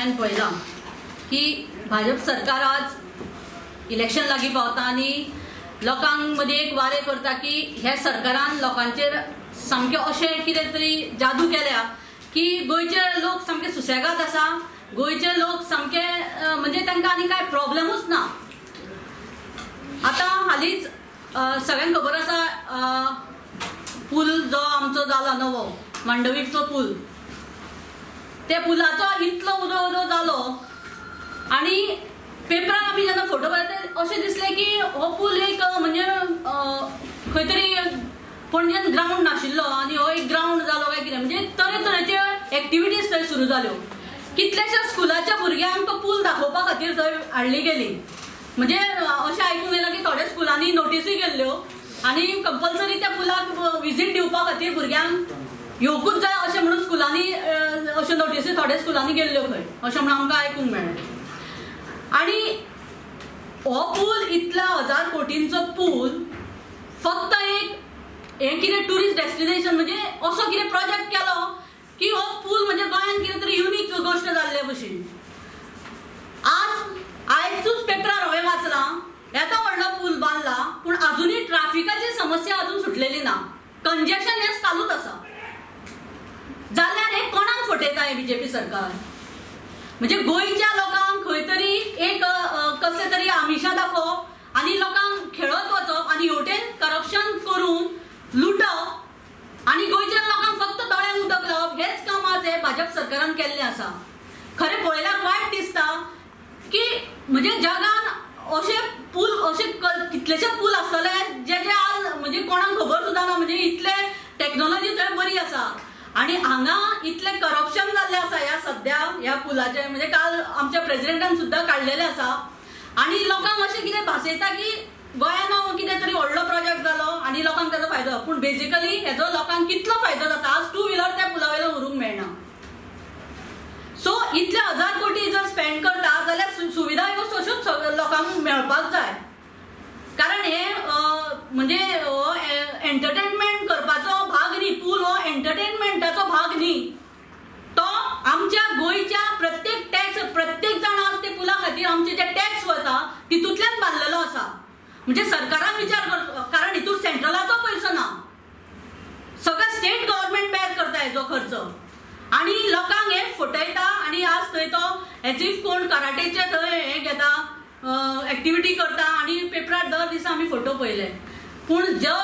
गोंयांत पळयलां की भाजप सरकार आज इलेक्शन लागीं पावता आनी लोकांक मदीं एक वारें करता की ह्या सरकारान लोकांचेर सामकें अशें कितें तरी जादू केल्या की गोंयचे लोक सामके सुसेगाद आसा, गोंयचे लोक सामके म्हणजे तांकां आनी कांय प्रॉब्लमूच ना. आतां हालींच सगळ्यांक खबर आसा पूल जो आमचो जाला नवो मांडवीचो पूल, त्या पुलाचो इतलो उदो उदो जालो आनी पेपरार आमी जेन्ना फोटो पळयले अशें दिसलें की हो पूल एक म्हणजे खंय तरी पणजेन ग्रावंड नाशिल्लो आनी हो एक ग्रावंड जालो काय कितें, म्हणजे तरेतरेच्यो एक्टिविटीज थंय सुरू जाल्यो. कितल्याश्या स्कुलाच्या भुरग्यांक तो पूल दाखोवपा खातीर थंय हाडली गेली. म्हणजे अशें आयकूंक येयलां की थोड्या स्कुलांनी नोटिसूय गेल्ल्यो आनी कंपल्सरी त्या पुलाक विजीट दिवपा खातीर भुरग्यांक येवकूच जाय अशें म्हणून स्कुलांनी अश्यो नोटिसी थोड्या स्कुलांनी गेल्ल्यो खंय, अशें म्हणून आमकां आयकूंक मेळ्ळें. आनी हो पूल इतल्या 1000 कोटींचो पूल फक्त एक हें कितें ट्युरिस्ट डेस्टिनेशन म्हणजे असो कितें प्रोजेक्ट केलो की हो पूल म्हणजे गोंयांत कितें तरी युनीक गोश्ट जाल्ले भशेन. आज आयजूच पेपरार हांवें वाचलां येदो व्हडलो पूल बांदला पूण आजुनूय ट्राफिकाची समस्या अजून सुटलेली ना, कंजेशन हें चालूच आसा. जाल्यार हें कोणाक फटयता हें बीजेपी सरकार? म्हणजे गोंयच्या लोकांक खंय तरी एक कसलें तरी आमिशां दाखोवप आनी लोकांक खेळत वचप आनी हेवटेन करप्शन करून लुटप आनी गोंयच्या लोकांक फक्त दोळ्यांक उदक लावप हेच काम आज हे भाजप सरकारान केल्लें आसा. खरें पळयल्यार वायट दिसता की म्हणजे जगान अशे पूल अशे कितलेशे पूल आसतले जे जे आज म्हणजे कोणाक खबर सुद्दां ना, म्हणजे इतले टॅक्नोलॉजी थंय बरी आसा आनी हांगा इतलें करप्शन जाल्लें आसा ह्या सद्या ह्या पुलाचें. म्हणजे काल आमच्या प्रेजिडेंटान सुद्दां काडलेलें आसा आनी लोकांक अशें कितें भासयता की गोंयान कितें तरी व्हडलो प्रोजेक्ट जालो आनी लोकांक ताजो फायदो, पूण बेजिकली हेजो लोकांक कितलो फायदो जाता आज टू व्हिलर त्या पुला वयल्यान व्हरूंक मेळना. सो इतले 1000 कोटी जर स्पेंड करता जाल्यार सुविधा ह्यो तश्योच लोकांक मेळपाक जाय, कारण हे म्हणजे हो एंटरटेनमेंट करपाचो भाग न्ही, पूल हो एंटरटेनमेंटाचो भाग न्ही, तो आमच्या गोंयच्या प्रत्येक टॅक्स प्रत्येक जाण आज ते पुला खातीर आमचे जे टॅक्स वता तितूंतल्यान बांदलेलो आसा. म्हणजे सरकारान विचार करचो, कारण हितून सेंट्रलाचो पयसो ना, सगळें स्टेट गव्हर्मेंट बेर करता हेजो खर्च आनी लोकांक हे फटयता. आनी आज थंय तो एज if कोण कराटेचे थंय हें घेता एक्टिविटी करता आनी पेपरार दर दिसा आमी फोटो पळयले. पूण जो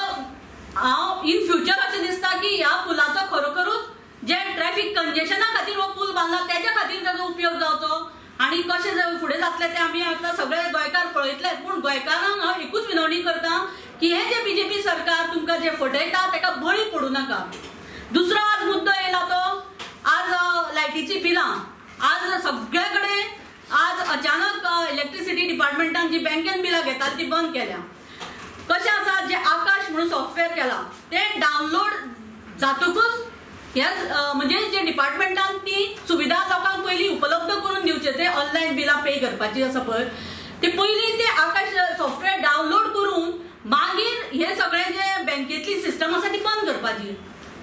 हांव इन फ्युचर अशें दिसता की ह्या पुलाचो खरोखरूच जे ट्रॅफिक कंजेशना खातीर हो पूल बांदला तेज्या खातीर ताजो उपयोग जावचो आनी कशें फुडें जातलें तें आमी आतां सगळे गोंयकार पळयतले. पूण गोंयकारांक हांव एकूच विनवणी करता की हें जें बीजेपी सरकार तुमकां जें फटयता ताका बळी पडूं नाका. दुसरो आज मुद्दो येयला तो आज लायटीचीं बिलां आज सगळे कडेन आज अचानक इलेक्ट्रिसिटी डिपार्टमेंटान जी बँकेन बिलां घेतात ती बंद केल्या. कशें आसा जें आकाश म्हणून सॉफ्टवेअर केलां तें डावनलोड जातकूच ह्या म्हणजे जे डिपार्टमेंटान ती सुविधा लोकांक पयलीं उपलब्ध करून दिवचे ते ऑनलायन बिलां पे करपाची आसा पळय ते पयलीं ते आकाश सॉफ्टवेअर डावनलोड करून मागीर हे सगळें जे बँकेतली सिस्टम आसा ती बंद करपाची.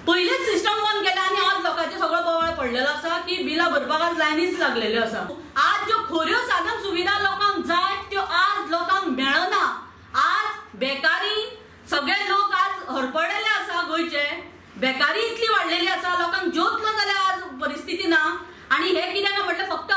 पयलींच सिस्टम बंद केल्या आनी आज लोकांचे सगळो बोवाळ पडलेलो आसा की बिलां भरपाक आज लायनीच लागलेल्यो आसा. आज ज्यो खऱ्यो साधन सुविधा लोकांक जाय त्यो आज लोकांक मेळना. आज बेकारी सगळे लोक आज हरपडलेले आसा, गोंयचे बेकारी इतली वाडलेली आसा, लोकांक जोतलो जाल्यार आज परिस्थिती ना. आनी हें कित्याक म्हटल्यार फक्त